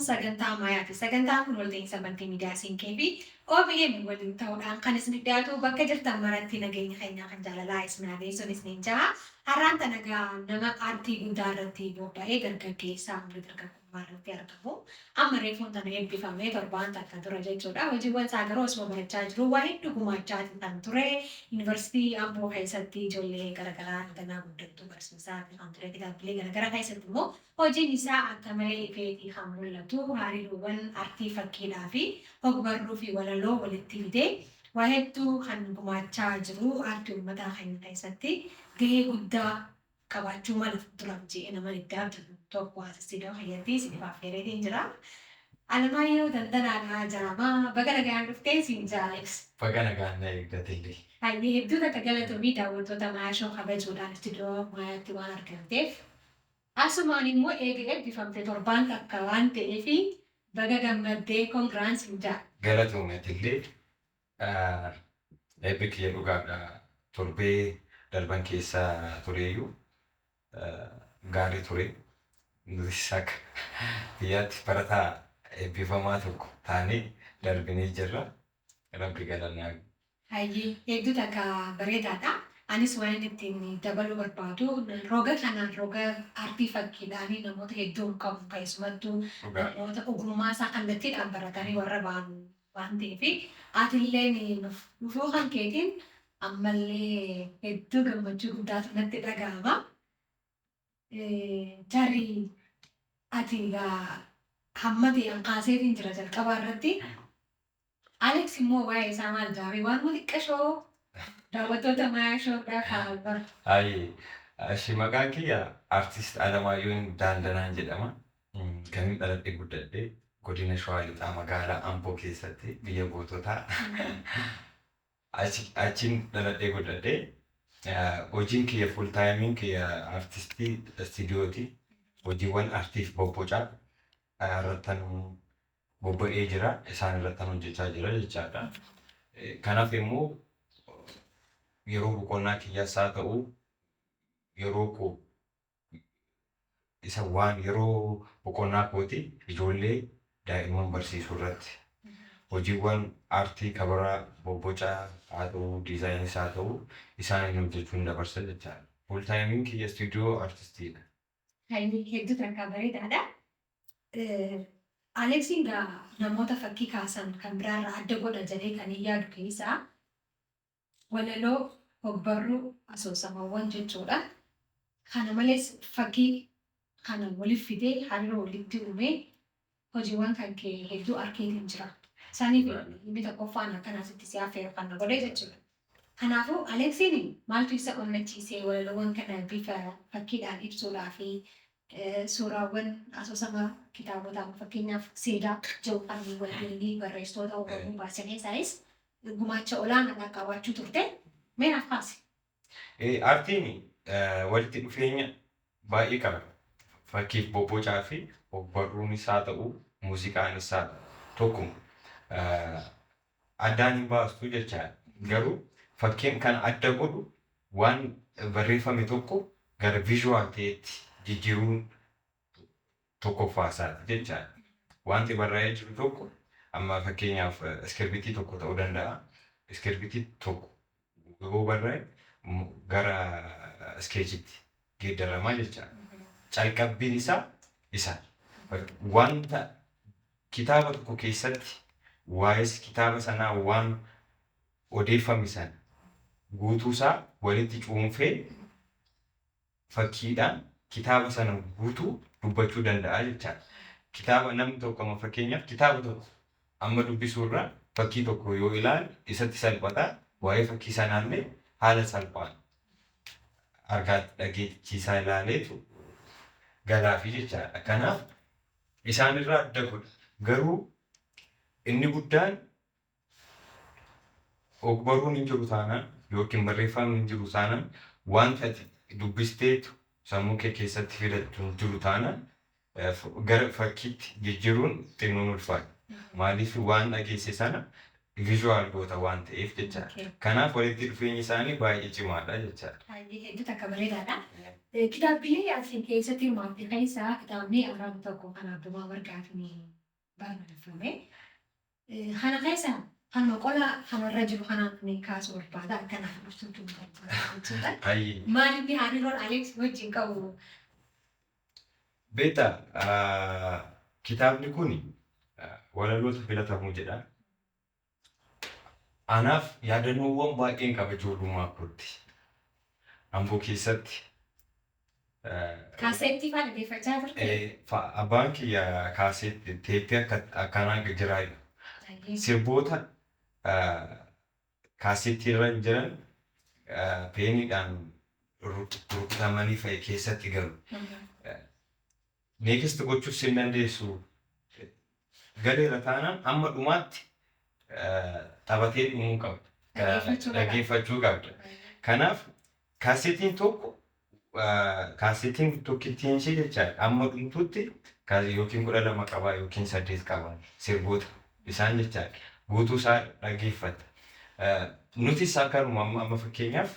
Sagantaa Maayaati. Sagantaan kun walta'iinsa Maltiimiidiyaa Siinqee fi OBN waliin ta'uudhaan kan isin dhiyaatu. Bakka jirtan maratti nageenya keenya kan jaalalaa isin haa geessuun isiniin jaha. Har'aan tana egaa nama aartii guddaa irratti bobba'ee, dargaggeessa umurii dargaggummaa irratti argamu. Amma reefuun tana eebbifamee, torbaan takka dura jechuudha. Hojiiwwan isaa garuu osuma barachaa jiru waa hedduu gumaachaati kan ture. Yuunivarsiitii Amboo keessatti ijoollee garaagaraa ganaa guddattuu barsiisaa kan ture. Kitaabilee garaagaraa keessatti immoo hojiin isaa akka malee ifeetii kan mul'atu. Hariiroowwan aartii fakkiidhaa fi hogbarruu fi walaloo walitti fidee waa hedduu kan gumaachaa jiru, aartii uummataa keenya keessatti gahee guddaa qabaachuu mala fuulduraaf jedhee nama itti abdatu tokko as istiidiyoo kiyyatti isiniif affeereetiin jira. Alamaayyoo Dandanaadhaa jedhama. Baga nagaan dhuftee siin jaa, Alex. Baga nagaan na eegdatellee. Hayyee, hedduu takka galatoomii daawwattoota Maayaa Show kabajuudhaan istiidiyoo Maayaatti waan argamteef. Asumaan immoo eega eebbifamte torbaan takka waan ta'eef baga gammaddee, congrats hin jaa. Galatoomeetillee, eebbi kiyya dhugaadha, torbee darban keessa tureeyyuu gaarii ture. Nutis akka biyyaatti barataa eebbifamaa tokko taanee darbinee jirra. Rabbi galanaa. Hayyee, hedduu takka bareedaadha. Anis waan inni ittiin dabaluu barbaadu, roga kanaan, roga aartii fakkiidhaanii namoota hedduu hin qabu, keessumattuu namoota ogummaa isaa kallattiidhaan baratanii warra ba'an waan ta'eef, atillee dhufuu kan keetiin ammallee hedduu gammachuu guddaatu natti dhaga'ama. Tarii ati egaa hamma ta'e an kaaseetiin jira jalqabaa irratti. Alex immoo waa'ee isaa maal jaamee waan xiqqashoo daawwattoota Maayaa Showdhaa kaa'an bara. Hayyee, ashi, maqaan kiyya Artist Alamaayyoo Daandanaan jedhama. Kan inni dhaladhee guddadhe godina Shawaa Lixaa, magaalaa Amboo keessatti, biyya goototaa. Achiin dhaladhee guddadhe. Hojiin kiyya full timeiin kiyya artistii istiidiyooti. Hojiiwwan artiif bobbocaa irrattan bobba'ee jira. Isaan irrattan hojjechaa jira jechaadha. Kanaaf immoo yeroo boqonnaa kiyyaas haa ta'u, yeroo koo isa waan yeroo boqonnaa kooti ijoollee daa'imman barsiisuu irratti, hojiiwwan aartii kabaraa bobbocaa haa ta'u, designis haa ta'u, isaaniin hojjechuun dabarsa jechaadha. Full timeiin kiyya istiidiyoo artistiidha. Hayyee, hedduu takka bareedaadha. Aleksiin gaa namoota fakkii kaasan kan biraarraa adda godha jedhee kan hin yaadu keessaa walaloo, hogbarruu, asoosamawwan jechuudha. Kana malees fakkii kana waliif fidee hariiroo walitti uumee hojiiwwan kan kee hedduu arkeetiin jira. Saniif inni tokkoffaan akkanaasitti si affeeru kan na godhe jechuudha. Kanaafuu Aleksiin maaltu isa onnachiisee walaloowwan kana bifa fakkiidhaan ibsuudhaa fi suuraawwan asoosama kitaabota, fakkeenyaaf Seedaa jedhu kan walgahii barreessitoota Oromoo baasan keessaayis gumaacha olaanaadhaan qabaachuu turte. Mee naaf kaasi. Aartiin walitti dhufeenya baay'ee qaba. Fakkiif bobbocaa fi ogbarruunis haa ta'u, muuziqaanis haa ta'u, tokkuma. Addaan hin baastu jechaadha. Garuu fakkiin kan adda godhu waan barreeffame tokko gara visual ta'etti jijjiiruun tokkoffaa isaati jechaadha. Wanti barraa'ee jiru tokko amma fakkeenyaaf scriptii tokko ta'uu danda'a. Scriptii tokko yoo barraa'e gara sketchitti geeddaramaa jechaadha. Calqabbiin isaa isa. Wanta kitaaba tokko keessatti waa'ee kitaaba sanaa waan odeeffame sana guutuusaa walitti cuunfee fakkiidhaan kitaaba sana guutuu dubbachuu danda'a jechaadha. Kitaaba namni tokko amma fakkeenyaaf kitaaba tokko amma dubbisuurra fakkii tokko yoo ilaale isatti salphata, waa'ee fakkii sanaallee haala salphaan argaa dhageechiisaa ilaaleetu galaafi jechaadha. Kanaaf isaanirraa adda godha. Garuu inni guddaan ogbarruun hin jiru taanaan yookiin barreeffamni hin jiru taanaan, wanta ati dubbisteetu sammuu kee keessatti fidattu hin jiru taanaan, gara fakkiitti jijjiiruun xinnoon ulfaata. Maaliif, waan dhageesse sana Visual goota waan ta'eef jechaadha. Kanaaf walitti dhufeenyi isaanii baay'ee cimaadha jechaadha. Baay'ee hedduu takka bareedaadha. Kitaabbilee ati keessatti hirmaatte keessaa kitaabni afaan tokko kan Abbabaa Margaatiin barreeffame. Kana keessa kanuma qola kanarra jiru kanaan kaasuu barbaada, akkanaaf ibsuutu barbaada jechuudha. Maal inni hariiroon Aleeks wajjin qabu? Beektaa, kitaabni kun walaloota filatamuu jedha. Anaaf yaadannoowwan baay'een qaba ijoollummaa kootti. Amboo keessatti. Kaaseettii fa'aa dhaggeeffachaa turte? Abbaan kiyya kaaseetti teeppii akkanaa jira. Sirboota kaaseettii irra jiran peeniidhaan rukutamanii fa'i keessatti galu. Next gochuus hin dandeessu. Galeera taanaan amma dhumaatti taphatee dhumuu qabda. Dhaggeeffachuu qabda. Kanaaf kaaseetiin tokko, kaaseetiin tokkittiin ishee jechaadha, amma dhumtutti yookiin 12 qabaa yookiin 8 qabaa sirboota isaan jechaadha. Guutuu isaa dhaggeeffata. Nutis akkanuma amma fakkeenyaaf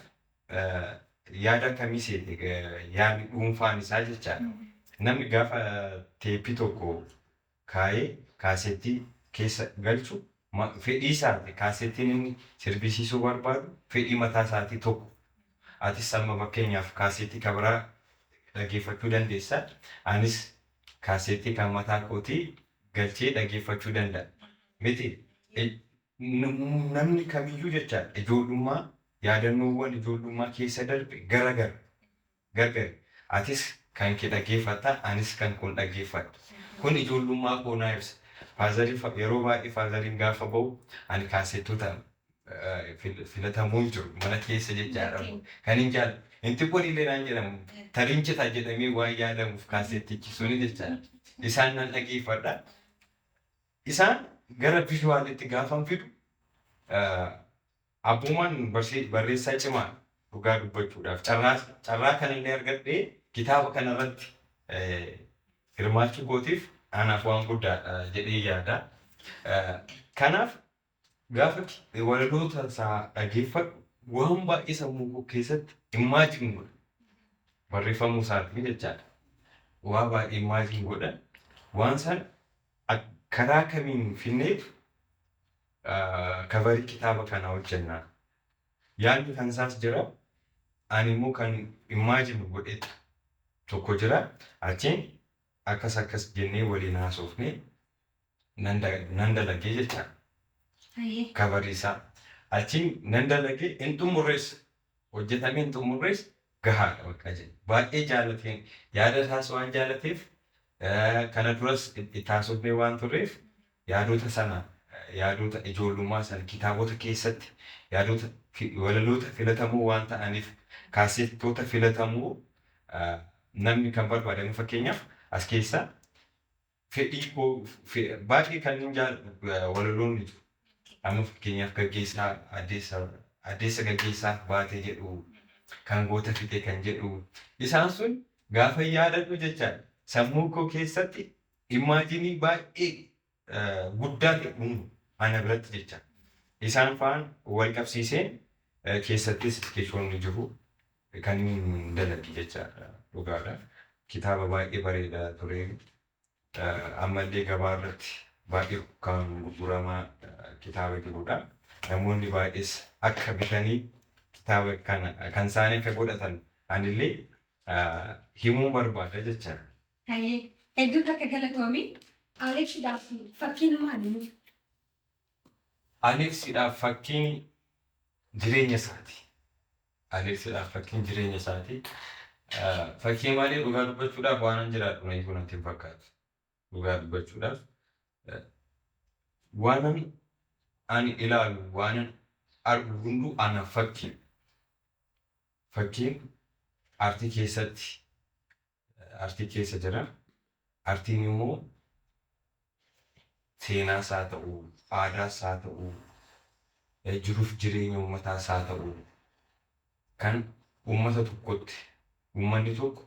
yaada akkamii seete, yaadni dhuunfaan isaa jechaadha. Namni gaafa teeppii tokko kaayee kaasettii keessa galchu fedhii isaati, kaasettiin inni sirbisiisuu barbaadu fedhii mataa isaatii tokko. Atis amma fakkeenyaaf kaasettii kan biraa dhaggeeffachuu dandeessa. Anis kaasettii kan mataa kootii galchee dhaggeeffachuu danda'a. Miti, namni kamiyyuu jechaadha ijoollummaa, yaadannoowwan ijoollummaa keessa darbe garagara. Gargari. Atis kan kee dhaggeeffatta, anis kan koon dhaggeeffadha. Kun ijoollummaa koo naa ibsa. Faazarii, yeroo baay'ee faazariin gaafa bahu ani kaasettoota filatamuun jiru mana keessa jechaadha. Kan hin jaalladhu. Inti kun illee naan jedhamu tariin cita jedhamee waan yaadamuuf kaasettichi suni jechaadha. Isaan nan dhaggeeffadha. Isaan gara visualitti gaafan fidu, abbummaan barreessaa cimaa, dhugaa dubbachuudhaaf carraa kanallee argadhee kitaaba kanarratti hirmaachuu kootiif anaaf waan guddaadha jedhee yaada. Kanaaf gaafa walaloota isaa dhaggeeffadhu waan baay'ee sammuu koo keessatti imagine godha. Barreeffamuu isaatiin jechaadha. Waa baay'ee imagine godha. Waan sana karaa kamiin finneetu coverii kitaaba kanaa hojjennaa. Yaadni kan isaas jira. Ani immoo kan imagine godhe tokko jira. Achiin akkas akkas jennee waliin haasofnee nan dalagee jechaadha. Coverii isaa. Achiin nan dalagee hin xumurrees, hojjetamee hin xumurrees, gahaadha bakka jedhe. Baay'ee jaalateen, yaada isaas waan jaalateef, kana duras itti haasofnee waan turreef, yaadota sana, yaadota ijoollummaa sana kitaabota keessatti yaadota walaloota filatamoo waan ta'aniif, kaasettoota filatamoo namni kan barbaadamu, fakkeenyaaf as keessa fedhii koo baay'ee kan hin jaalladhu walaloonni jiru. Amma fakkeenyaaf gaggeessaa addeessa gaggeessaa baatee jedhu, kan goota fixe kan jedhu, isaan sun gaafa yaadadhu jechaadha. Sammuu koo keessatti imaginii baay'ee guddaa ta'e uumu ana biratti jecha. Isaan faan wal qabsiiseen keessattis sketchoonni jiru kan hin dalage jechaadha, dhugaadha. Kitaaba baay'ee bareedaa ture. Ammallee gabaa irratti baay'ee kan gurguramaa kitaaba jirudha. Namoonni baay'ees akka bitanii kitaaba kana kan isaanii akka godhatan anillee himuun barbaada jechaadha. Hayyee, hedduu takka galatoomi. Aleeksiidhaaf fakkiin maali? Aleeksiidhaaf fakkiin jireenya isaati. Aleeksiidhaaf fakkiin jireenya isaati. Fakkii malee dhugaa dubbachuudhaaf waan an jiraadhu na iyyuu natti hin fakkaatu. Dhugaa dubbachuudhaaf waanan ani ilaalu, waanan argu hunduu anaaf fakkii. Fakkiin aartii keessatti, aartii keessa jira. Aartiin immoo seenaas haa ta'u, aadaas haa ta'u, jiruuf jireenya uummataas haa ta'u, kan uummata tokkotti uummanni tokko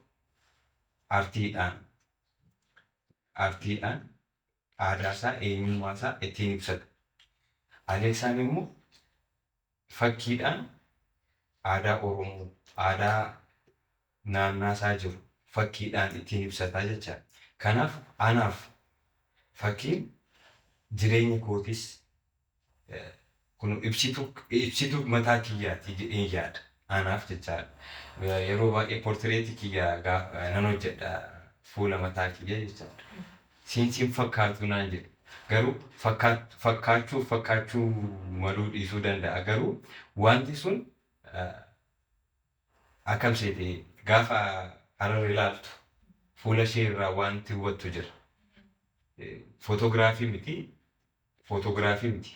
aartiidhaan aadaa isaa, eenyummaa isaa ittiin ibsata. Aleeksaan immoo fakkiidhaan aadaa Oromoo, aadaa naannaasaa jiru fakkiidhaan ittiin ibsataa jechaadha. Kanaaf anaaf fakkiin jireenya kootis kun ibsituu mataa kiyyaati jedheen yaada. Anaaf jechaadha. Yeroo baay'ee portireetii kiyya nan hojjedha fuula mataa kiyya jechaadha. Siinsiin fakkaatu naan jedhu. Garuu fakkaachuu fakkaachuu maluu dhiisuu danda'a. Garuu wanti sun akkam seete gaafa harar ilaaltu fuula ishee irraa wanti hubattu jira. Footogiraafii miti, footogiraafii miti,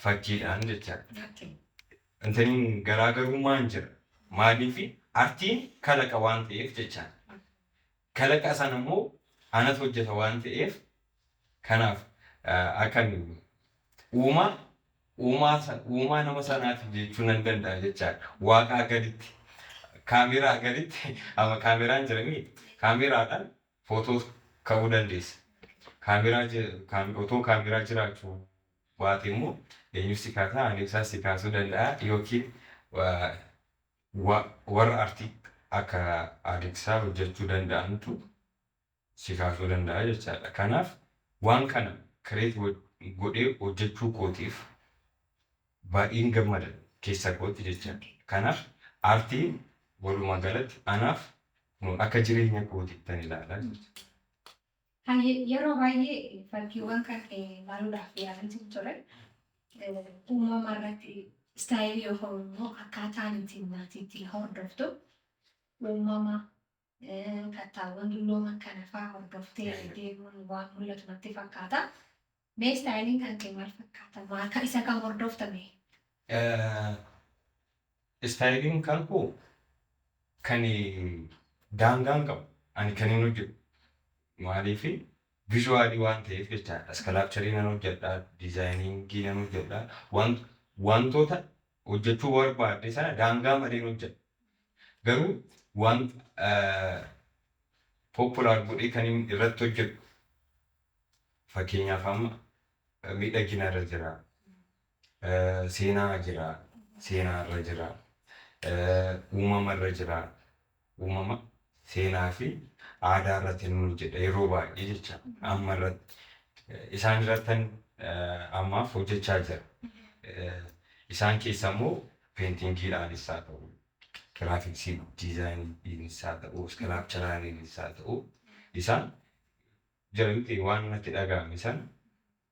fakkiidhaan jechaadha. Intaniin garaagarummaan jira. Maaliif artiin kalaqa waan ta'eef jechaadha. Kalaqa sana immoo anatu hojjeta waan ta'eef kanaaf akkan uumaa uumaa nama sanaatiif jechuu nan danda'a jechaadha. Waaqaa gaditti, kaameraa gaditti, amma kaameraan jira miti. Kaameraadhaan footoo ka'uu dandeessa. Kaameraa otoo kaameraa jiraachuu baate immoo eenyu si kaasaa, Aleeksaas si kaasuu danda'a yookiin warra artii akka Aleeksaa hojjechuu danda'antu si kaasuu danda'a jechaadha. Kanaaf waan kana create godhee hojjechuu kootiif baay'een gammada keessa kootti jechaadha. Kanaaf aartiin walumaa galatti anaaf akka jireenya kootiittan ilaalaa jechuudha. Yeroo baay'ee fakkiiwwan kan ilaaluudhaaf yaalaa ture. Uumama irratti istaayilii yookaan immoo akkaataan ittiin ati ittiin hordoftu uumama kattaawwan dullooman kana fa'aa hordoftee deemuun waan mul'atu natti fakkaata. Mee istaayiliin kan kee maal fakkaata? Maal isa kam hordofta mee? Istaayiliin kan koo kan daangaan qabu ani kan hin hojjedhu. Maaliif visualii waan ta'eef jechaadha. Sculpturii nan hojjedha, designingii nan hojjedha. Wantoota hojjechuu barbaadde sana daangaa malee hojjedha. Garuu waan popular godhee kan irratti hojjedhu fakkeenyaaf amma miidhagina irra jira, seenaa jira, seenaa irra jira, uumama irra jira, uumama seenaa fi aadaa irratti nan hojjedha yeroo baay'ee jecha amma irratti isaan irrattan ammaaf hojjechaa jira. Isaan keessa immoo paintingiidhaanis haa ta'u, graphicsii designiinis haa ta'u, sculpturaliinis haa ta'u, isaan jira miti waan natti dhaga'ame sana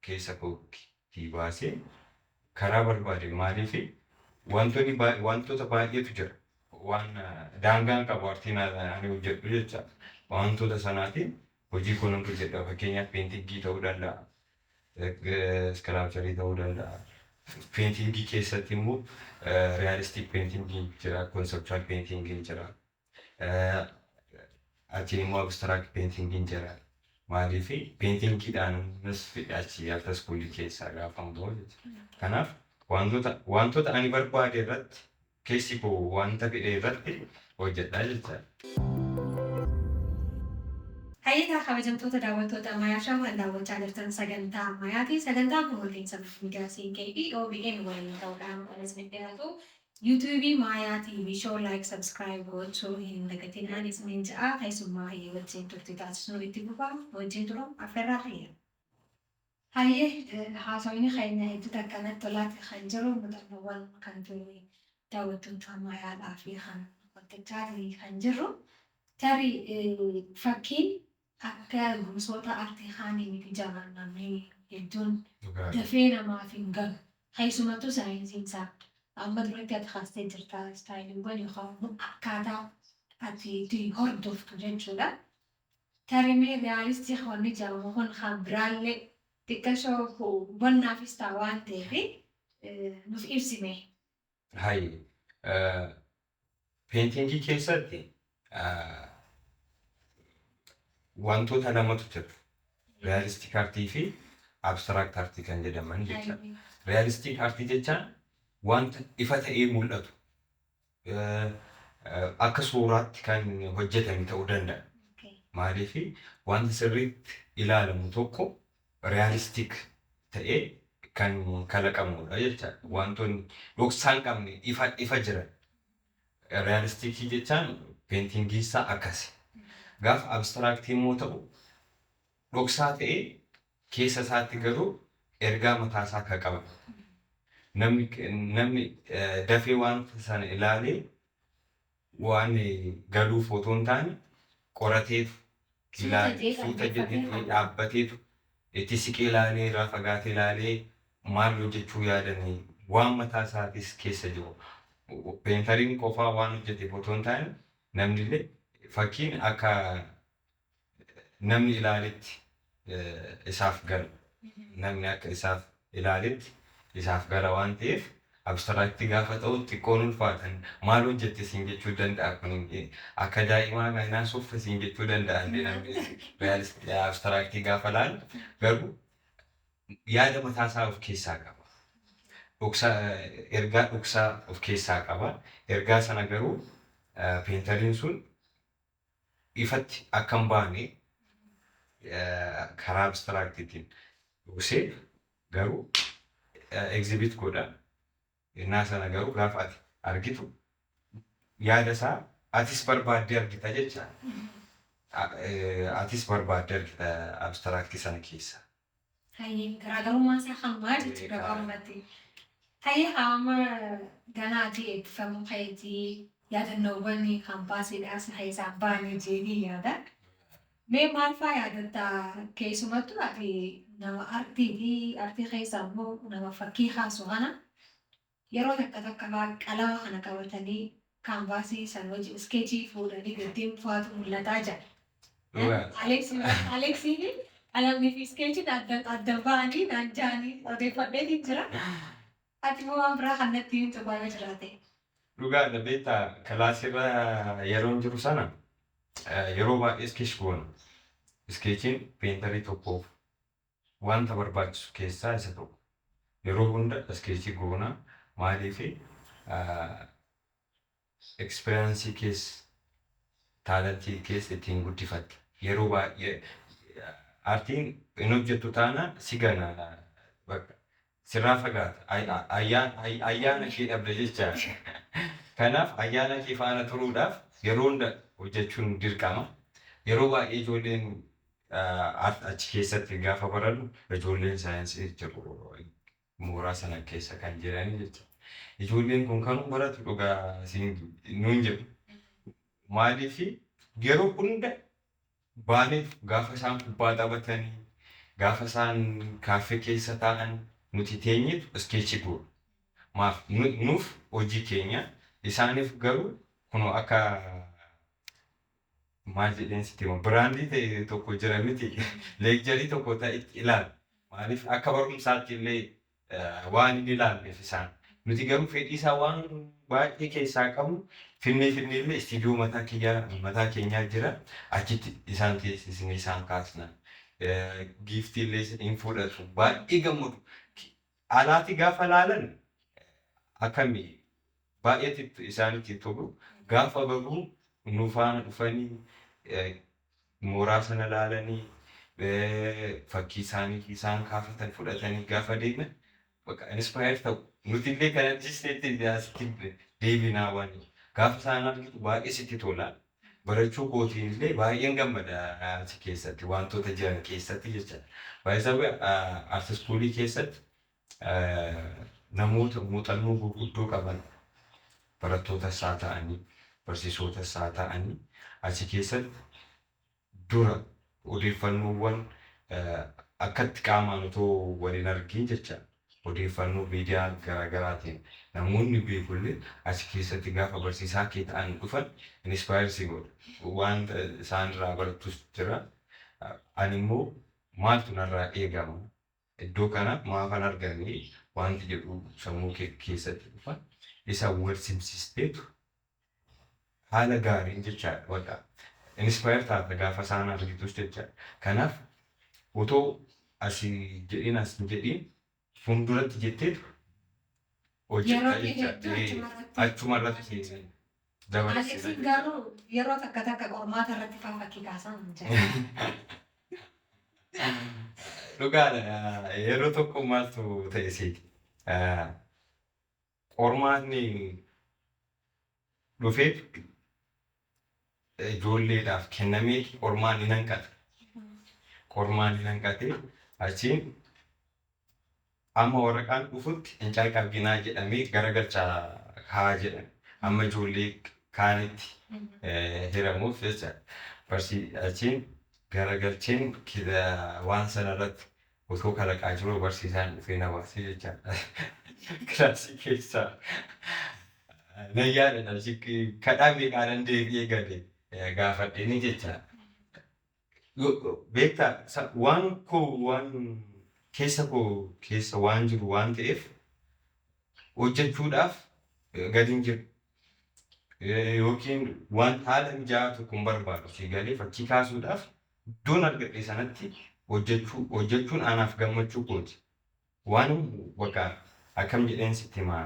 keessa kootii baasee karaa barbaade maaliif wantoonni wantoota baay'eetu jira. Waan daangaan qabu artiin ani hojjedhu jecha wantoota sanaatiin hojii koo nan hojjedha. Fakkeenyaaf paintingii ta'uu danda'a, sculpturii ta'uu danda'a. Paintingii keessatti immoo realistic paintingii jira, conceptual paintingiin jira. Achiin immoo abstract paintingiin jira. Maaliif paintingiidhaanis achi art schoolii keessaa gaafa bahu jechuudha. Kanaaf wantoota ani barbaade irratti keessi koo wanta fedhe irratti hojjedhaa jechaadha. Hayyataa kabajamtoota daawwattoota Ammayyaa Shamaa daawwachaa jirtan sagantaa Ammayyaati. Sagantaan kun walta'insa miidiyaa Siinqee fi OBN waliin ta'uudhaan kan isin dhiyaatu. YouTubeii Maayaa TV Show like, subscribe gochuu hin dagatinaan isiniin ja'a. Keessummaa hayyee wajjin turtii taasisuu itti fufaa wajjin turuun affeerraa hayya. Hayyee, haasawni keenya hedduu akkanatti tolaatti kan jiru muuxannoowwan kan ture daawwattoota Ammayyaadhaa fi kan hojjechaa kan jirru. Tarii fakkiin akka gosoota artii kaanii miti jaban namni hedduun dafee namaaf hin galu. Keessumattuu saayinsiin isaa amma duratti ati kaastee jirta istaayiliiwwan yookaan immoo akkaataa ati itti hordoftu jechuudha. Tarii mee realistic wanni jedhamu kun kan biraallee xiqqashoo hubannaafis ta'a waan ta'eef nuuf ibsime. Hayi, paintingii keessatti wantoota lamatu jira. Realistic artii fi abstract artii kan jedhaman jechuudha. Realistic artii jechaan wanta ifa ta'ee mul'atu akka suuraatti kan hojjetame ta'uu danda'a. Maaliif wanta sirriitti ilaalamu tokko realistic ta'ee kan kalaqamudha jechaadha. Wantoonni dhoksaa hin qabne ifa ifa jiran. Realistic jechaan paintingii isaa akkasi. Gaafa abstractii immoo ta'u, dhoksaa ta'ee keessa isaatti garuu ergaa mataa isaa kan qaban. Namni dafee wanta sana ilaalee waan galuuf otoo hin taane, qorateetu ilaalee, suuta jedhee dhaabbateetu itti siqee ilaalee, irraa fagaatee ilaalee, maal hojjechuu yaadanii waan mataa isaatis keessa jiru. Painteriin qofaa waan hojjeteef otoo hin taane, namni illee fakkiin akka namni ilaaletti isaaf gala. Namni akka isaaf ilaaletti isaaf gala waan ta'eef, abstractii gaafa ta'u xiqqoon ulfaatan. Maal hojjette siin jechuu danda'a, kun akka daa'imaa kanaa soffa siin jechuu danda'a namni abstractii gaafa laalu, garuu yaada mataasaa of keessaa qaba. Dhoksaa, ergaa dhoksaa of keessaa qaba. Ergaa sana garuu painteriin sun ifatti akka hin baane karaa abstractiitiin dhoksee garuu exhibit godha. Innaa sana garuu gaafa ati argitu yaada isaa atis barbaaddee argita jecha. Atis barbaaddee argita abstractii sana keessa. Hayyee, garaagarummaan isaa kanumaa jechuudha gabaabumatti. Hayyee, amma ganaati eebbifamuu keetii yaadannoowwan kaampaasiidhaas keessaan ba'anii jeenii yaada. Mee maal fa'aa yaadatta? Keessumattuu ati nama artiiti, artii keessa immoo nama fakkii kaasu kana, yeroo takka takka fa'aa qalama kana qabatanii kaampaasii sana wajjin sketchii fuudhanii deddeemu fa'aatu mul'ataa jira. Aleksiin qalamni fi sketchiin adda ba'anii naan ja'anii odeeffadheetiin jira. Ati immoo waan biraa kan natti himtu baay'ee jiraate. Dhugaadha, beektaa, kilaasirra yeroon jiru sana yeroo baay'ee sketch goona. Sketchiin painterii tokkoof wanta barbaachisu keessaa isa tokko. Yeroo hunda sketchii goona. Maaliif? Experienceii keessa, talentii keessa ittiin guddifatta. Yeroo baay'ee aartiin hin hojjettu taanaan si gana, bakka sirraa fagaata. Ayyaana kee dhabda jecha. Kanaaf ayyaana kee faana turuudhaaf yeroo hunda hojjechuun dirqama. Yeroo baay'ee ijoolleen achi keessatti gaafa barannu, ijoolleen saayinsii jiru mooraa sana keessa kan jiranii jecha. Ijoolleen kun kanuma baratu dhugaa nuun jedhu. Maaliif? Yeroo hunda baaneef gaafa isaan kubbaa taphatanii, gaafa isaan kaaffee keessa taa'an, nuti teenyetu sketchii goona. Maaf? Nuuf hojii keenya, isaaniif garuu kun akka maal jedheen sitti hima, brandii ta'e tokko jira miti, luxury tokko ta'e itti ilaalu. Maaliif? Akka barumsaatti illee waan hin ilaalleef isaan. Nuti garuu fedhii isaa waan baay'ee keessaa qabnu finnee finnee illee istiidiyoo mataa kiyyaa mataa keenyaa jira, achitti isaan teessisnee isaan kaasna. Giftii illee hin fudhatu, baay'ee gammadu. Alaati gaafa laalan akkamii baay'eetti isaanitti tolu, gaafa garuu nu faana dhufanii mooraa sana laalanii, fakkii isaanii isaan kaafatan fudhatanii gaafa deeman, bakka inspire ta'u. Nuti illee kana dhiisneetti asitti deebinaa, waan gaafa isaan argitu baay'ee sitti tola. Barachuu kootiin illee baay'een gammada achi keessatti wantoota jiran keessatti jecha. Baay'ee art schoolii keessatti namoota muuxannoo gurguddoo qaban, barattoota isaa ta'anii, barsiisota isaa ta'anii, achi keessatti dura odeeffannoowwan akkatti qaamaan otoo waliin argin jecha, odeeffannoo miidiyaa garaagaraatiin namoonni beekullee achi keessatti gaafa barsiisaa kee ta'an dhufan inspire si godha. Wanta isaan irraa barattus jira. Ani immoo maaltu narraa eegama? Iddoo kana maafan argame wanti jedhu sammuu kee keessatti dhufa. Isa wal simsiisteetu haala gaariin jechaadha. Bakka inspire taata gaafa isaan argitus jechaadha. Kanaaf otoo asii jedhiin as hin jedhiin fuulduratti jetteetu hojjetta Yeroo kee hedduu jechaadha. achumarratti. Achumarratti dabarsita Aleksiin jechaadha. garuu yeroo takka takka qormaata irratti faa fakkii kaasan jira. Dhugaadha. Yeroo tokko maaltu ta'e seeti? Qormaanni dhufee ijoolleedhaaf kennamee qormaanni nan qate. Qormaanni nan qate, achiin amma waraqaan dhufutti hin calqabinaa jedhamee garagalchaa kaa jedhan. Amma ijoollee kaanitti hiramuuf jecha. Achiin garagalcheen waan sana irratti otoo kalaqaa jiru barsiisaan dhufee na baasee jechaadha. Kilaasii keessaa. Nan yaadadha, kadhaa meeqaanan deebi'ee gale gaafadheeni jechaadha. Beektaa, waan koo, waan keessa koo keessa waan jiru waan ta'eef hojjechuudhaaf gadi hin jiru. Yookiin waan haala mijaa'aa tokko hin barbaadu. Si galee, fakkii kaasuudhaaf iddoon argadhe sanatti hojjechuun anaaf gammachuu kooti. Waan bakka akkam jedheen sitti himaa,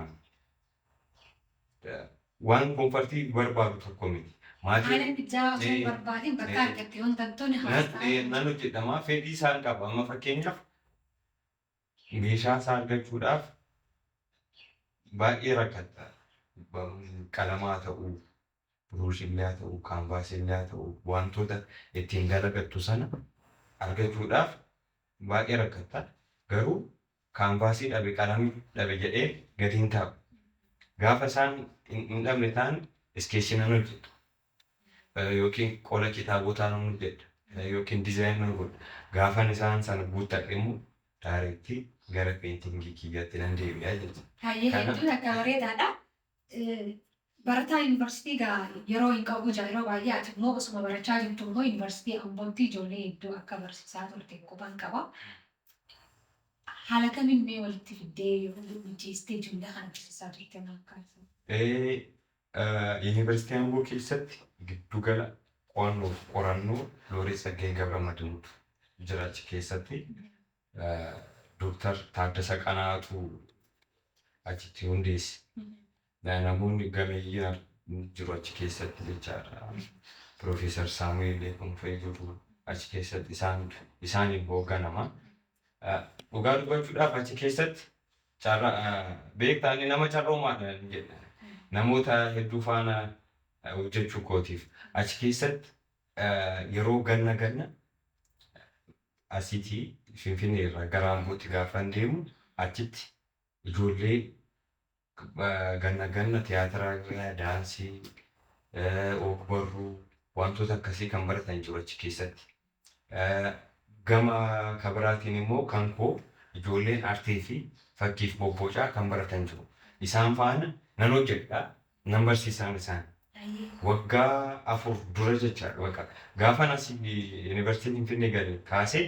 waan comfort barbaadu tokko miti. Haala mijaa'aa osoo hin barbaadin bakka argatte yoo tantone haasa'aa. Nan hojjedhamaa, fedhii isaan qaba. Amma fakkeenyaaf meeshaa isaa argachuudhaaf baay'ee rakkatta. Qalamaa ta'uu, buruushillee haa ta'uu, kaanvaasiillee haa ta'uu, wantoota ittiin dalagattu sana argachuudhaaf baay'ee rakkatta. Garuu kaanvaasii dhabe, qalamii dhabe jedhee gadi hin taa'u. Gaafa isaan hin dhabne ta'an iskeeshinan hojjedha. Yookiin qola kitaabotaa nan hojjedha. Yookiin diizaayinii godha. Gaafan isaan sana guuttadhe immoo direct gara painting kiyyaatti nan deebi'a jechuudha. Hayyee, hedduu akka bareedaadha. Barataa yuunivarsiitii gaa yeroo hin qabu jaa yeroo baay'ee, ati immoo osuma barachaa jirtu immoo yuunivarsiitii Ambootti ijoollee hedduu akka barsiisaa turte quban qaba. Haala kamiin mee walitti fiddee yeroo mijeessitee ijoollee kana barsiisaa turte maal kaasa? Yuunivarsiitii Amboo keessatti giddugala qo'annoo fi qorannoo Looreet Tsaggaayee Gabramadinuutu jira achi keessatti. Dooktar Taaddasa Qanaatu achitti hundeesse. Namoonni gameeyyiin jiru achi keessatti jechaadha. Piroofeesar Saamu'eel Leeqonfee jiru achi keessatti, isaaniin hoogganama. Dhugaa dubbachuudhaaf achi keessatti carraa, beektaa, inni nama carroomaadha jedha. Namoota hedduu faana hojjechuu kootiif achi keessatti yeroo ganna ganna asiitii Finfinnee irraa gara Ambootti gaafan deemu achitti ijoollee ganna ganna tiyaatira, daansii, ogbarruu, wantoota akkasii kan baratan jiru achi keessatti. Gama kabiraatiin immoo kan koo ijoolleen artii fi fakkiif bobbocaa kan baratan jiru. Isaan faana nan hojjedha, nan barsiisaan isaan. Waggaa 4 dura jechaadha bakka. Gaafan as yuunivarsiitii Finfinnee gale kaasee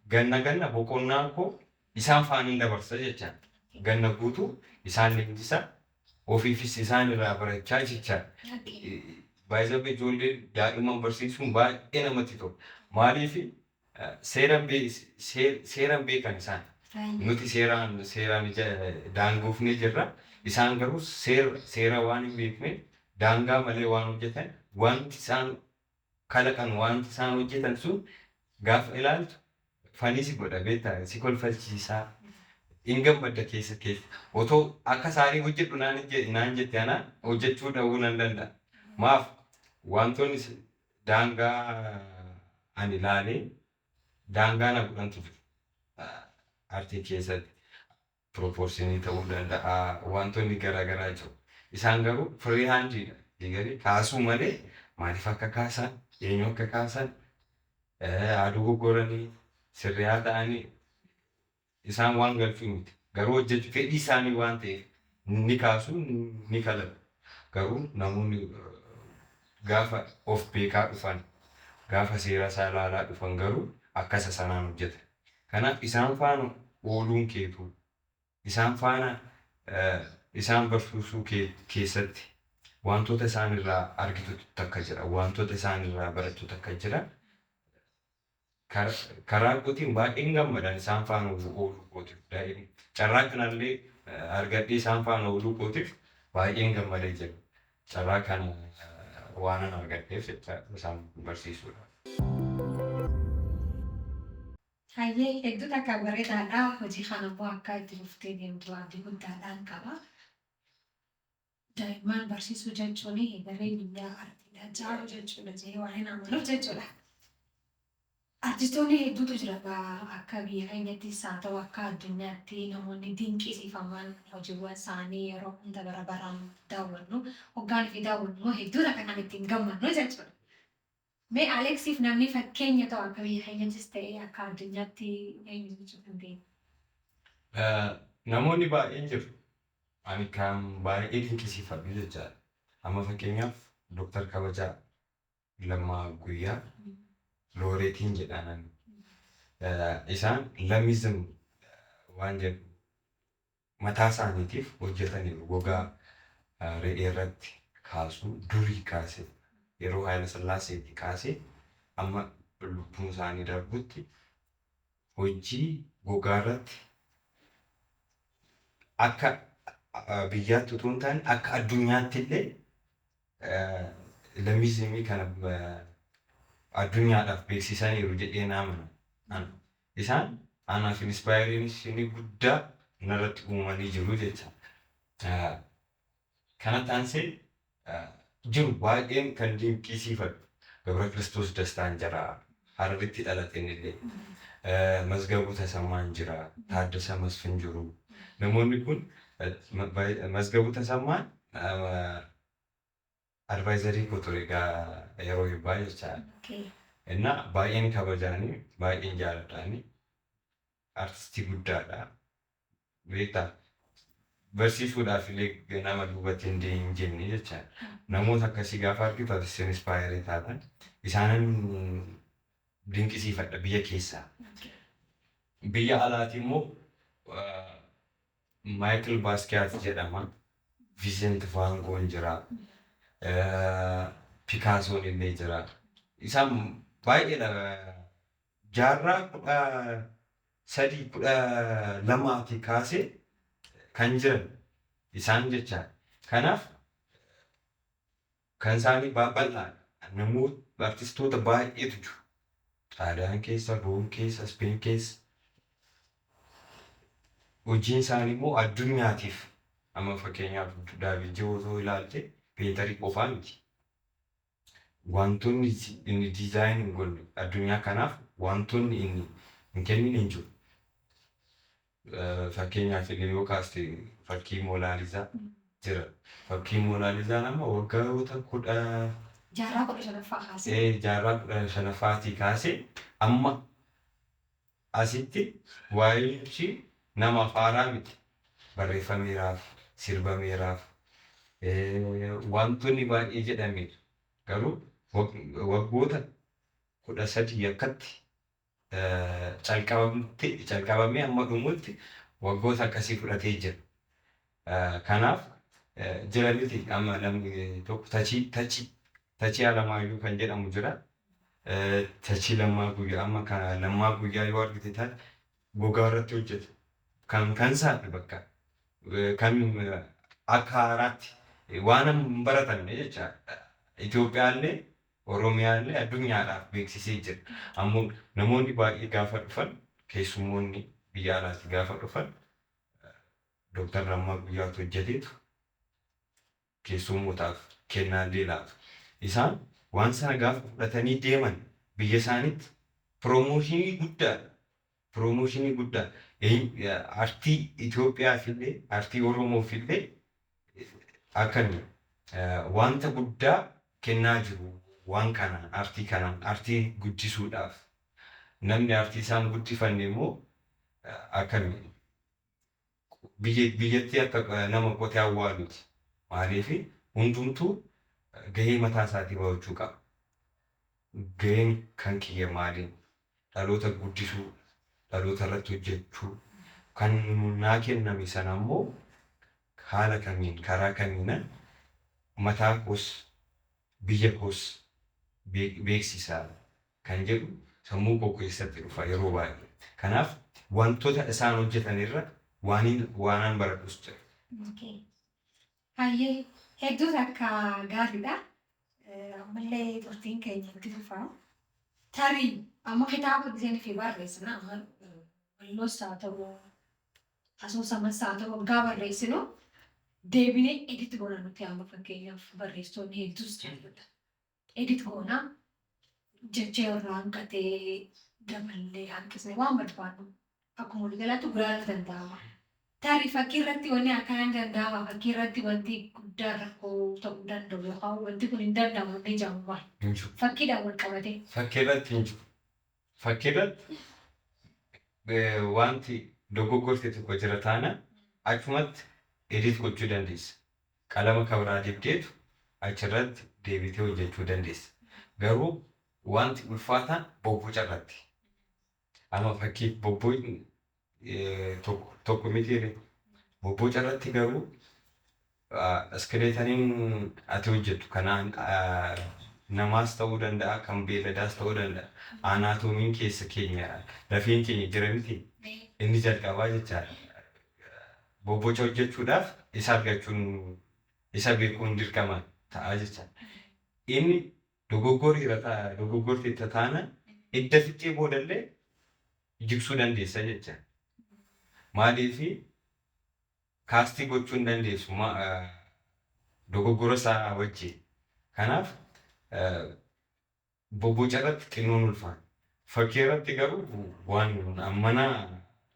ganna ganna boqonnaa koo isaan faana dabarsa jechaadha. Ganna guutuu isaan leenjisa, ofiifis isaan irraa barachaa jechaadha. Baay'ee ijoollee daa'imman barsiisuun baay'ee namatti tola. Maaliif, seeraan beekan isaan. Nuti seeraan daangoofnee jirra. Isaan garuu seera waan hin beekneef daangaa malee waan hojjetan, wanti isaan kalaqan, wanti isaan hojjetan sun gaafa ilaaltu funny si godha, beektaa, si kolfalchiisaa. Hin gammadda keessa keessa. Otoo akka isaanii hojjedhu naan jette ana hojjechuu dhabuu nan danda'a. Maaf, wantoonni daangaa ani ilaalee daangaa na godhantu jiru. Artii keessatti proportion ta'uu danda'a, wantoonni garaagaraa jiru. Isaan garuu free handiidha. Digarii kaasuu malee maaliif akka kaasan, eenyu akka kaasan, aduu goggoranii sirriyaa ta'anii isaan waan galchuu miti. Garuu hojjechuu fedhii isaanii waan ta'eef ni kaasu, ni kalaqu. Garuu namoonni gaafa of beekaa dhufan, gaafa seera isaa ilaalaa dhufan garuu akkasa sanaan hojjetan. Kanaaf isaan faana ooluun keetu, isaan faana isaan barsiisuu keessatti wantoota isaan irraa argitu takka jira. Wantoota isaan irraa barattu takka jira. Karaa kootiin baay'een gammadan isaan faana ooluu kootiif. Carraa kanallee argadhee isaan faana ooluu kootiif baay'een gammadee jira. Carraa kana waanan argadheef jecha isaan barsiisuudha. Hayyee, hedduu takka bareedaadha. Hojii kana immoo akka itti fuftee deemtu abdii guddaadhaan qaba. Daa'imman barsiisuu jechuun egeree biyyaa artiidha ijaaruu jechuudha jedhee waan hin amanuuf jechuudha. Artistoonni hedduutu jira akka biyya keenyattis haa ta'u akka addunyaatti namoonni dinqisiifaman hojiiwwan isaanii yeroo hunda bara baraan daawwannu, hoggaan fi daawwannu immoo hedduu takka kan ittiin gammannu jechuudha. Mee Aleksiif namni fakkeenya ta'u akka biyya keenyattis ta'e akka addunyaatti eenyu jechuu dandeenya? Namoonni baay'een jiru. Ani kan baay'ee dinqisiifadhu jechaadha. Amma fakkeenyaaf Dooktar Kabajaa Lammaa Guyyaa looreetiin jedhaan. Isaan Lammism waan jedhu mataa isaaniitiif hojjetaniiru. Gogaa re'ee irratti kaasuu durii kaasee, yeroo Haayila Sillaaseetii kaasee amma lubbuun isaanii darbutti hojii gogaa irratti akka biyyaatti utuu hin taane akka addunyaatti illee Lammismii kana addunyaadhaaf beeksisaniiru jedhee na amana. Isaan anaaf inspiration guddaa narratti uumanii jiru jecha. Kanatti aansee jiru baay'een kan dinqisiifadhu. Gabra Kiristoos Dastaan jira. Hararitti dhalateen illee. Mazgabuu Tasammaan jira. Taaddasa Masfin jiru. Namoonni kun, Mazgabuu Tasammaan advisorii koo ture egaa yeroo eebbaa jechaadha. Innaa baay'een kabajaanii, baay'een jaaladhaanii, artistii guddaadha. Beektaa, barsiisuudhaaf illee nama duubatti hin jenne jechaadha. Namoota akkasii gaafa argitu atis inspire taatan, isaanan dinqisiifadha biyya keessaa. Biyya alaati immoo Michael Basquiat jedhama. Vincent van Gogh jira. Picassoon illee jira. Isaan baay'eedha. Jaarraa 13, 12 kaasee kan jiran isaan jechaadha. Kanaaf kan isaanii bal'aadha. Namoota artistoota baay'eetu jiru. Xaaliyaan keessa, Room keessa, Speen keessa. Hojiin isaanii immoo addunyaatiif, amma fakkeenyaaf Da Vinci otoo ilaalte, painterii qofaa miti. Wantoonni inni design hin godhe addunyaa kanaaf, wantoonni inni hin kennin hin jiru. Fakkeenyaaf illee yoo kaaste fakkii Moonaalizaa jira. Fakkii Moonaalizaa nama waggoota kudha Jaarraa 15ffaa kaasee. Jaarraa 15ffaatii kaasee amma asitti waa'een ishii namaaf haaraa miti. Barreeffameeraaf, sirbameeraaf, wantoonni baay'ee jedhameera. Garuu waggoota 13 akkatti calqabamee hamma dhumutti waggoota akkasii fudhatee jira. Kanaaf jira miti, amma namni tokko Tachii Alamaayyoo kan jedhamu jira. Tachii Lammaa Guyyaa, amma kan Lammaa Guyyaa yoo argite taate, gogaa irratti hojjeta. Kan isaati bakka kan akka haaraatti waan hin baratamne jechaadha. Itoophiyaallee Oromiyaallee addunyaadhaaf beeksisee jira. Ammoo namoonni baay'ee gaafa dhufan, keessummoonni biyya alaatti gaafa dhufan, Dooktar Lammaa Guyyaatu hojjeteetu keessummootaaf kennaallee laatu. Isaan waan sana gaafa fudhatanii deeman biyya isaaniitti promotionii guddaadha. Promotionii guddaa. Artii Itoophiyaaf illee, artii Oromoof illee akkami wanta guddaa kennaa jiru waan kanaan, artii kanaan, artii guddisuudhaaf. Namni artii isaan guddifanne immoo akkami biyyattii akka nama qotee awwaaluuti. Maaliif, hundumtuu gahee mataa isaatii bahachuu qaba. Gaheen kan kiyya maaliin? Dhaloota guddisuu, dhaloota irratti hojjechuu, kan naa kenname sana immoo haala kamiin, karaa kamiinan mataa koos biyya koos beeksisaa kan jedhu sammuu koo keessatti dhufa yeroo baay'ee. Kanaaf wantoota isaan hojjetan irra waanan baradhus jira. Hayyee, hedduu takka gaariidha. Ammallee turtiin keenya itti fufa. Tarii amma kitaaba giseen fi barreessina amma walloos haa ta'u asoosamas haa ta'u waggaa barreessinu deebinee edit goona nuti amma fakkeenyaaf barreessitoonni hedduus jechuudha. Edit goona jecha irraa hanqatee daballee hanqisnee waan barbaadnu akkuma waliigalaatti gulaaluu danda'ama. Tarii fakkii irratti wanni akkanaa hin danda'ama. Fakkii irratti wanti guddaa rakkoo ta'uu danda'u yookaan wanti kun hin danda'amu inni jedhamu maal? Hin jiru. Fakkiidhaan wal qabatee. Fakkii irratti hin jiru. Fakkii irratti wanti dogoggorte tokko jira taanaan achumatti edit gochuu dandeessa. Qalama kabiraa dibdeetu achirratti deebitee hojjechuu dandeessa. Garuu wanti ulfaataan bobboca irratti. Amma fakkiif bobbocni tokko tokko miti bobboca irratti garuu iskeeleetaniin ati hojjettu kanaan namaas ta'uu danda'a kan beelladaas ta'uu danda'a. Anaatoomiin keessa keenya lafeen keenya jira miti inni jalqabaa jechaadha. Bobboca hojjechuudhaaf isa argachuun isa beekuun dirqama ta'a jechaadha. Inni dogoggorteetta taanaan idda fixee boodallee jigsuu dandeessa jechaadha. Maaliifi kaastii gochuu hin dandeessu dogoggora isaa wajjin. Kanaaf bobboca irratti xinnoon ulfaata. Fakkii irratti garuu waan ammana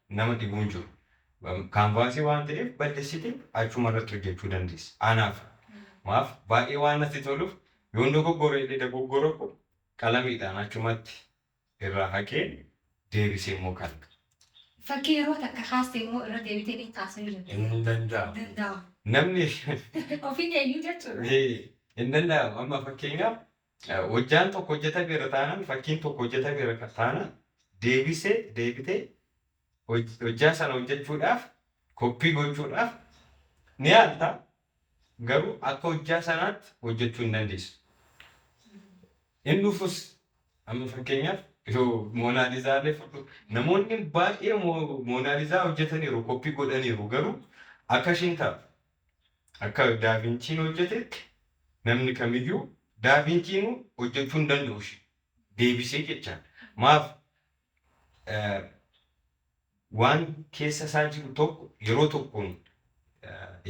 nama dhibu hin jiru. Kaanvaasii waan ta'eef balleessitee achuma irratti hojjechuu dandeessa. Anaaf maaf baay'ee waan natti toluuf yoon dogoggore illee dogoggora koo qalamiidhaan achumatti irraa haqee deebisee immoo kalaqa. Fakkii yeroo takka kaaste immoo irra deebitee ni kaasuu hin Hin danda'amu. danda'amu. Namni Ofii eenyu jechuudha. hin danda'amu. Amma fakkeenyaaf hojjaan tokko hojjetameera taanaan fakkiin tokko hojjetameera taanaan deebisee deebitee hojjaa sana hojjechuudhaaf koppii gochuudhaaf ni yaalta. Garuu akka hojjaa sanaatti hojjechuu hin dandeessu. Inni dhufus amma fakkeenyaaf yoo Moonaalizaa illee fudhu namoonni baay'ee Moonaalizaa hojjetaniiru koppii godhaniiru garuu akka ishiin taatu akka Daavinciin hojjetetti namni kamiyyuu Daavinciin hojjechuu hin danda'u ishee deebisee jechaan. Maaf waan keessa isaa jiru tokko yeroo tokkoon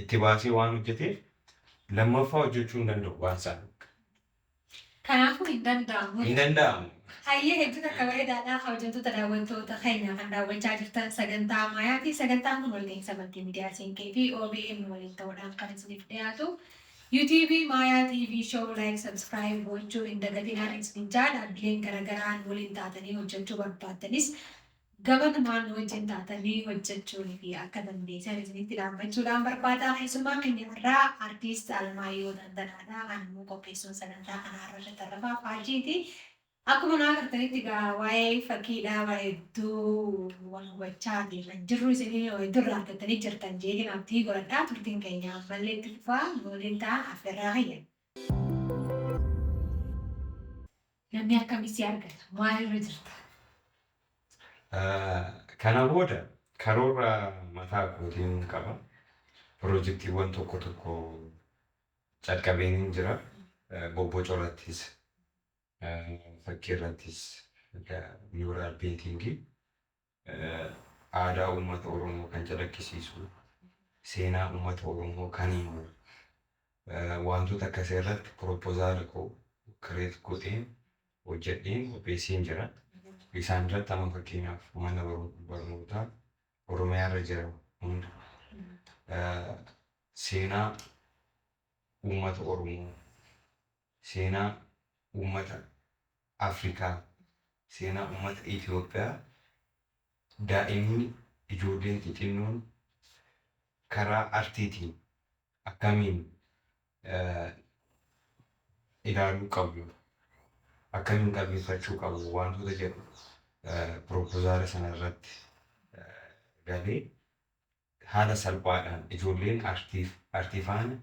itti baasee waan hojjeteef lammaffaa hojjechuu hin danda'u waan sana. Kanaafuu hin danda'amu. Hin danda'amu. Hayyee hedduu takka bareedaadha. Kabajamtoota daawwattoota keenya kan daawwachaa jirtan sagantaa Maayaati. Sagantaan kun walga'iinsa maltiimiidiyaa Siinqee fi OBN waliin ta'uudhaan kan isiniif dhiyaatu. YouTube Maayaa TV Show like subscribe gochuu hin dagatinaa isiniin jaa dhaabbileen garaagaraa waliin taatanii hojjechuu barbaaddanis gamanumaan wajjin taatanii hojjechuu fi akka dandeessan isinitti dhaammachuudhaan barbaada. Keessumaa keenya irraa artiist Alamaayyoo Dandanaadha. Kan immoo qopheessuun sagantaa kanaa irra Tarrafaa Faajiiti. Akkuma naa agartanitti egaa waa'ee fakkiidhaa waa hedduu wal hubachaa deemaa jirru isinii hedduu irraa argattanii jirtan jeetiin abdii godhadhaa turtiin keenya ammallee itti fufaa nu waliin ta'a affeerraa kiyya. Namni akkamii si argata? Maalirra jirta? Kana booda karoora mataa kootiin qaba. Piroojeektiiwwan tokko tokko calqabeen jira. Bobboca irrattis, fakkii irrattis, mural paintingii aadaa uummata Oromoo kan calaqqisiisu, seenaa uummata Oromoo kan himu, wantoota akkasii irratti piroopozaala koo create godheen hojjedheen qopheesseen jira. Isaan irratti amma fakkeenyaaf mana barnootaa Oromiyaa irra jiran hunda seenaa uummata Oromoo, seenaa uummata Afrikaa, seenaa uummata Itoophiyaa daa'imni ijoolleen xixinnoon karaa artiitiin akkamiin ilaaluu qabu, akkamiin qalbeeffachuu qabu wantoota jedhu piroopozaala sana irratti galee haala salphaadhaan ijoolleen artii faana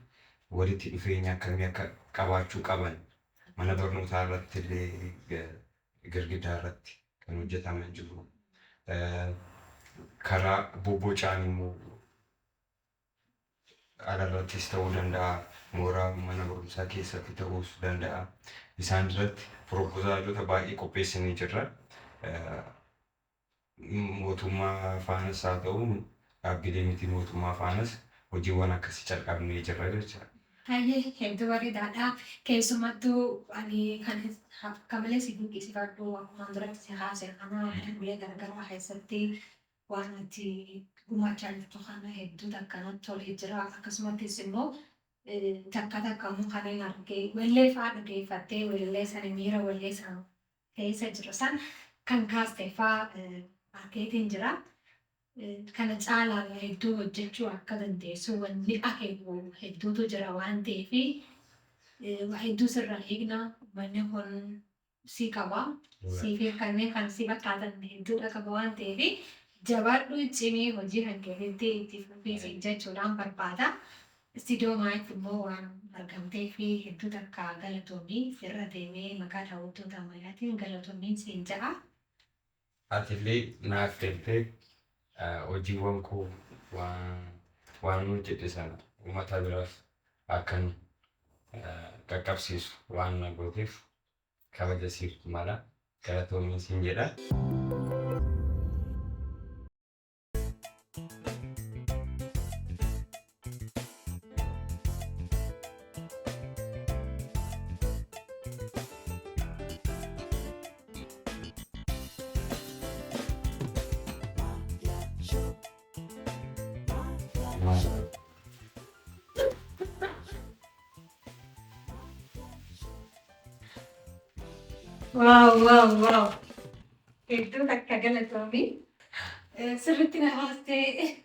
walitti dhufeenya akkamii akka qabaachuu qaban mana barnootaa irratti illee girgiddaa irratti kan hojjetaman jiru. Karaa bobbocaan immoo Alarrattis ta'uu danda'a, mooraa mana barumsaa keessatti ta'uus danda'a. Isaan irratti piroopozaalota baay'ee qopheessinee jirra. Mootummaa faanas haa ta'u, dhaabbilee miti mootummaa faanas hojiiwwan akkasii calqabnee jirra jechuudha. Hayyee, hedduu bareedaadha. Keessumattuu ani kan akka malee si dinqisiifadhu, akkuma duratti si haasa'e kana, ulee garaagaraa keessatti waan ati gumaachaa jirtu kana hedduu takka natti tolee jira. Akkasumattis immoo takka takka immoo kan hin argee wallee fa'aa dhageeffattee, wallee sana miira wallee sana keessa jiru san kan kaaste fa'aa argeetiin jira. Kana caalaa hedduu hojjechuu akka dandeessu wanni akeeku hedduutu jira waan ta'eef, waa hedduu sirraa eegna. Manni kun si qaba. Sii fi kanneen kan si fakkaatan hedduudha qaba waan ta'eef, jabaadhu, cimii hojii kan keessatti itti fufii jechuudhaan barbaada. Istiidiyoo Maayitti immoo waan argamtee fi hedduu takka galatoomii, irra deemee maqaa daawwattoota ammayyaatiin galatoomiin siin ja'a. Atillee naaf galtee hojiiwwan koo waan hojjedhe sana uummata biraaf akkan qaqqabsiisu waan na gooteef kabaja siif mala, galatoomiin siin jedha. Wow! Hedduu takka galatoomii. Sirriitti na haastee.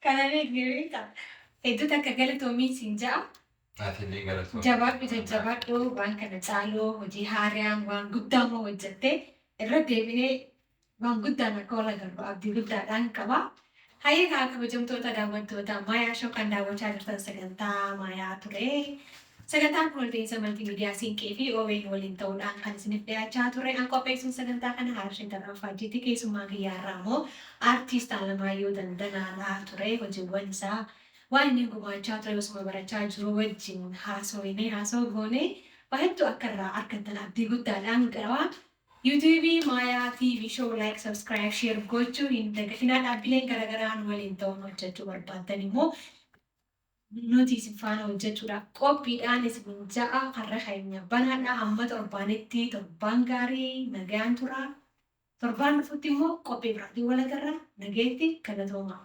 Kana beekni. Hedduu takka galatoomii siin ja'a. Atillee galatoomii. Jabaadhu, jajjabaadhu, waan kana caaluu hojii haaraan waan guddaa immoo hojjettee irra deebinee waan guddaan akka wal agarru abdii guddaadhaan qaba. Hayyee kaa, kabajamtoota daawwattoota Maayaa Show, kan daawwachaa jirtan sagantaa Maayaa ture. Sagantaan kun walta'iinsa maltiimiidiyaa Siinqee fi OBN waliin ta'uudhaan kan isiniif dhiyaachaa ture. An qopheessuun sagantaa kana Harshee Tarraafaajiitti, keessummaa kiyyaarraa immoo Aartiist Alamaayyoo Dandanaadhaa ture. Hojiiwwan isaa, waan inni gumaachaa ture, osuma barachaa jiru wajjin haasofnee, haasoo goonee waa hedduu akka irraa argattan abdii guddaadhaan qaba. YouTube Maayaa TV Show like, subscribe, share gochuu hin dagatinaa. Dhaabbileen garaagaraan waliin ta'uun hojjechuu barbaaddan immoo nuti isin faana hojjechuudhaaf qophiidhaan isin ja'a, karra keenya banaadha. Hamma torbaanitti torbaan gaarii, nagaan tura. Torbaan dhufutti immoo qophii biraatiin wal agarra. Nageetti, galatoomaa.